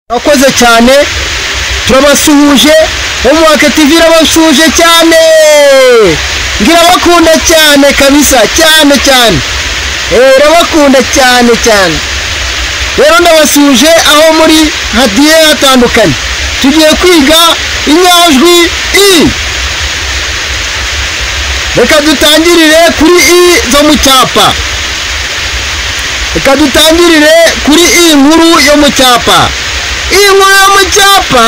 Murakoze cyane, turabasuhuje. Homework TV irabasuhuje cyane, ngirabakunda cyane kabisa, cyane cyane, irabakunda cyane cyane. Rero ndabasuhuje aho muri hagiye hatandukanye. Tugiye kwiga inyajwi i. Reka dutangirire kuri i zo mu cyapa. Reka dutangirire kuri i nkuru yo mu cyapa. Iyi nkuru yo mu cyapa,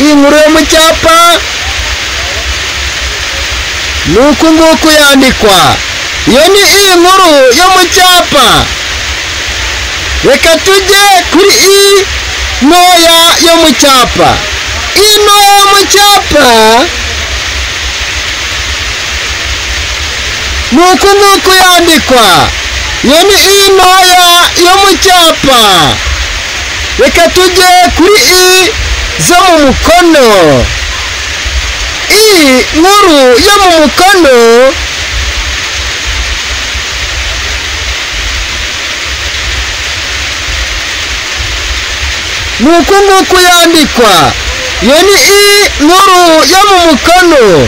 iyi nkuru yo mu cyapa ni uku nguku yandikwa. Iyo ni iyi nkuru yo mu cyapa. Reka tujye kuri i ntoya yo mu cyapa. I ntoya yo mu cyapa ni uku nguku yandikwa. Iyo ni i ntoya yo mu cyapa. Reka tujye kuri i zo mu mukono. I nkuru yo mu mukono ni uku nguku yandikwa. Iyo ni i nkuru yo mu mukono.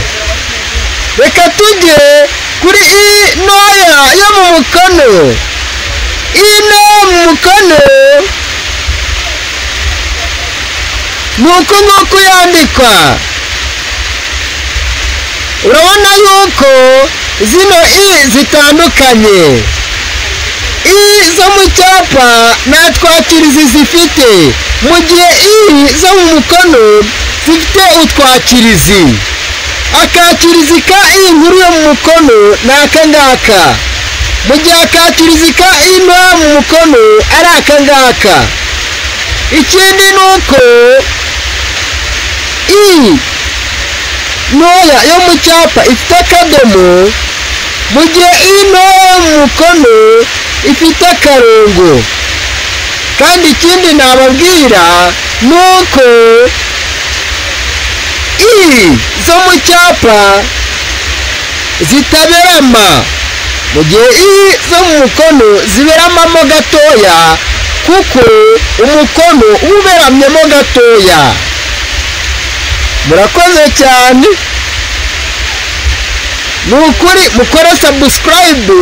Reka tujye kuri i ntoya yo mu mukono. I ntoya mu mukono ni uku nguku yandikwa. Urabona yuko zino i zitandukanye. I zo mu cyapa nta twakirizi zifite, mu gihe i zo mu mukono zifite utwakirizi. Akakirizi ka i nkuru yo mu mukono ni aka ngaka, mu gihe akakirizi ka i ntoya mu mukono ari aka ngaka. Ikindi ni uko i ntoya yo mu cyapa ifite akadomo, mu gihe i ntoya yo mu mukono ifite akarongo. Kandi ikindi nababwira ni uko i zo mu cyapa zitaberama, mu gihe i zo mu mukono ziberamamo gatoya, kuko umukono uba uberamyemo gatoya. Murakoze cyane, ni ukuri mukore subscribe,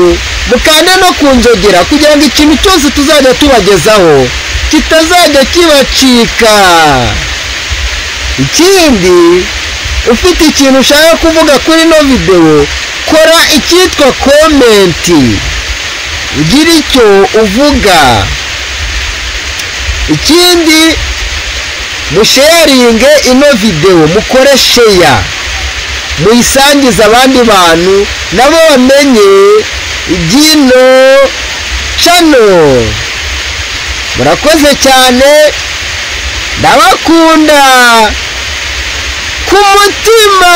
mukande no kunzogera kugira ngo ikintu cyose tuzajya tubagezaho kitazajya kibacika. Ikindi, ufite ikintu ushaka kuvuga kuri ino videwo, kora icyitwa comment, ugire icyo uvuga. Ikindi, musharinge ino videwo, mukore share, muyisangize abandi bantu nabo bamenye iby'ino channel. Murakoze cyane, ndabakunda ku mutima.